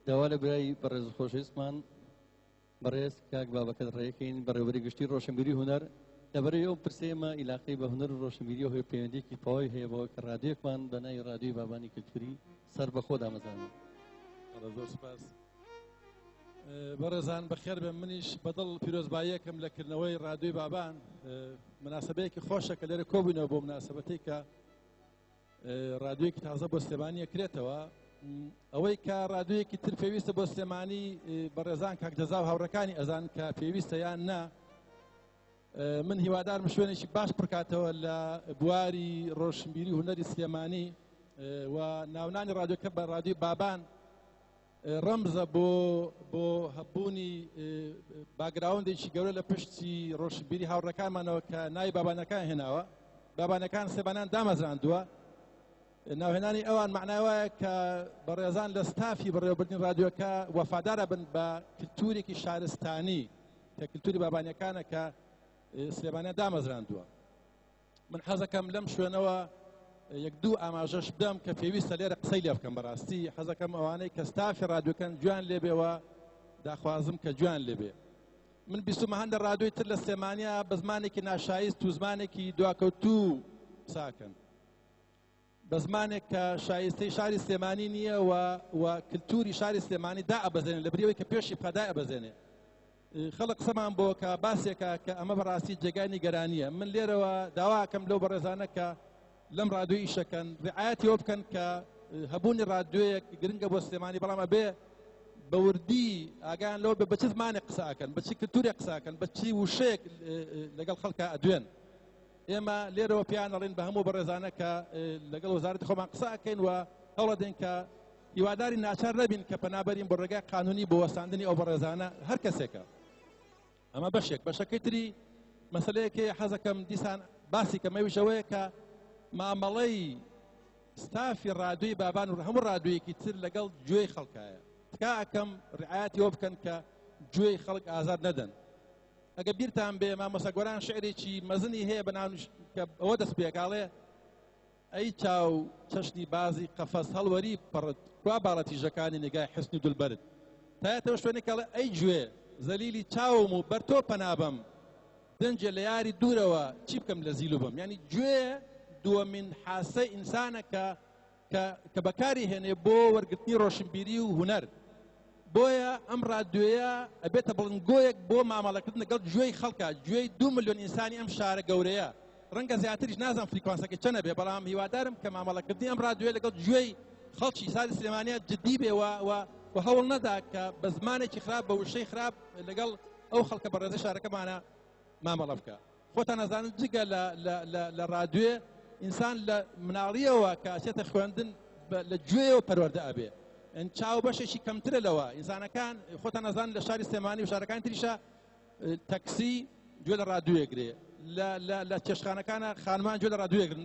داوا لە برای بەڕێز و خۆشەویستمان بەڕێز کاک بابەکەر ڕێکەین، بەڕێوەبەری گشتی ڕۆشنبیری هونەر، لەبەرەی ئەو پرسەی ئێمە ئیلاقەی بە هونەر و ڕۆشنبیریەوە هەیە، پەیوەندیەکی تەواوی هەیە بەوە کە ڕادیۆیەکمان بە ناوی ڕادیۆی بابانی کلتوری سەربەخۆ دامەزراند. بەڵێ زۆر سپاس بەڕێزان، بەخێر بێن. منیش بەدڵ پیرۆزباییەکەم لە کردنەوەی ڕادیۆی بابان. مناسبەیەکی خۆشە کە لێرە کۆبووینەوە بۆ مناسبەتەی کە ڕادیۆیەکی تازە بۆ سلێمانی ئەکرێتەوە. ئەوەی کە ڕادیۆیەکی تر پێویستە بۆ سلێمانی، بەڕێزان کاک جەزا و هاوڕەکانی ئەزان کە پێویستە یان نا. من هیوادارم شوێنێکی باش پڕکاتەوە لە بواری ڕۆشنبیری هونەری سلێمانی و ناونانی ڕادیۆکە بە ڕادیۆی بابان ڕەمزە بۆ هەبوونی background ێکی گەورە لە پشتی ڕۆشنبیری هاوڕەکانمانەوە کە ناوی بابانەکان هێناوە. بابانەکان سێبانان دامەزراندووە. ناوهێنانی ئەوان معنای وایە کە بەڕێزان لە ستافی بەڕێوەبردنی رادیۆکە وەفادارە بن بە کلتورێکی شارستانی کە کلتوری بابانیەکانە کە سلێمانیان دامەزراندووە. من حەزەکەم لەم شوێنەوە یەک دوو ئاماژەش بدەم کە پێویستە لێرە قسەی لێ بکەم. بەڕاستی حەزەکەم ئەوانەی کە ستافی رادیۆکەن گوێیان لێبێەوە، داخوازم کە گوێیان لێبێ. من بیستمە هەندە رادیۆی تر لە سلێمانیا بە زمانێکی ناشایست و زمانێکی دواکەوتوو قساکەن، بە زمانێک کە شایستەی شاری سلێمانی نییە و کللتوری شاری سلێمانی دا ئەبەزێنێ، لە بریەوەی کە پێشی بخەدای ئەبەزێنێ. خەڵک قسەمان بۆ کە باسێکە کە ئەمە بەڕاستی جێگای نیگەرانیە. من لێرەوە داواکەم لەو بەڕێزانە کە لەم رادیۆی ئیشەکەن ڕعایەتیەوە بکەن کە هەبوونی رادیۆیەک گرنگە بۆ سلێمانی، بەڵام ئەبێ بە وردی ئاگایان لەوە بێ بە چ زمانێک قسەکەن، بە چی کللتورێک قسەکەن، بە چی وشەیەک لەگەڵ خەڵکە ئەدوێن. ئێمە لێرەوە پێیان ئەڵێن بە هەموو بەڕێزانە کە لەگەڵ وەزارەتی خۆمان قسە ئەکەین و هەوڵەدەین کە هیواداری ناچار نەبین کە پەنابەرین بۆ ڕێگای قانونی بۆ وەستاندنی ئەو بەڕێزانە هەر کەسێکە. ئەمە بەشێک. بەشەکەی تری مەسلەیەکی حەزەکەم دیسان باسی کە مەویشەوەیە کە مامەڵەی ستافی رادیۆی بابان و هەموو رادیۆیەکی تر لەگەڵ گوێی خەڵکایە. تکا ئەکەم ڕعایەتی ئەوە بکەن کە گوێی خەڵک ئازاد نەدەن. ئەگە بیرتان بێ مامۆستا گۆران شعرێکی مەزنی هەیە بە ناو کە ئەوە دەست پێکاڵێ: ئەی چاو چەشنی بازی قەفەس هەڵوەری پەڕت، کوا باڵە تیژەکانی نگای حسن و دولبەرت؟ تایەتەوە شوێنێک ئەڵێ: ئەی گوێ زەلیلی چاوم و بەر تۆ پەنابەم، دەنجێ لە یاری دوورەوە چی بکەم لە زیل و بم. یعنی گوێ دووەمین حاسەی ئینسانە کە بەکاری هێنێ بۆ وەرگرتنی ڕۆشنبیری و هونەر. بۆیە ئەم رادیۆیە ئەبێتە بڵندگۆیەک بۆ مامەڵەکردن لەگەڵ گوێی خەڵکە، گوێی 2 ملیۆن ئینسانی ئەم شارە گەورەیە، ڕەنگە زیاتریش، نازانم فریکوانسەکەی چەنە بێ، بەڵام هیوادارم کە مامەڵەکردنی ئەم رادیۆیە لەگەڵ گوێی خەڵکی شاری سلێمانیە جدی بێ و هەوڵ نەدا کە بە زمانێکی خراپ، بە وشەی خراپ لەگەڵ ئەو خەڵکە بەڕێزە شارەکەمانە مامەڵە بکە. خۆتان ئەزانن جگە لە رادیۆ ئینسان لە مناڵیەوە کە ئەچێتە خوێندن لە گوێیەوە پەروەردە ئەبێ، چاو بەشێکی کەمترە لەوە. ئینسانەکان خۆتان ئەزان لە شاری سلێمانی و شارەکان تریشە تەکسی گوێ لە رادیۆ گرێ، لە چێشخانەکانە خانمان گوێ لە رادیۆ گرن.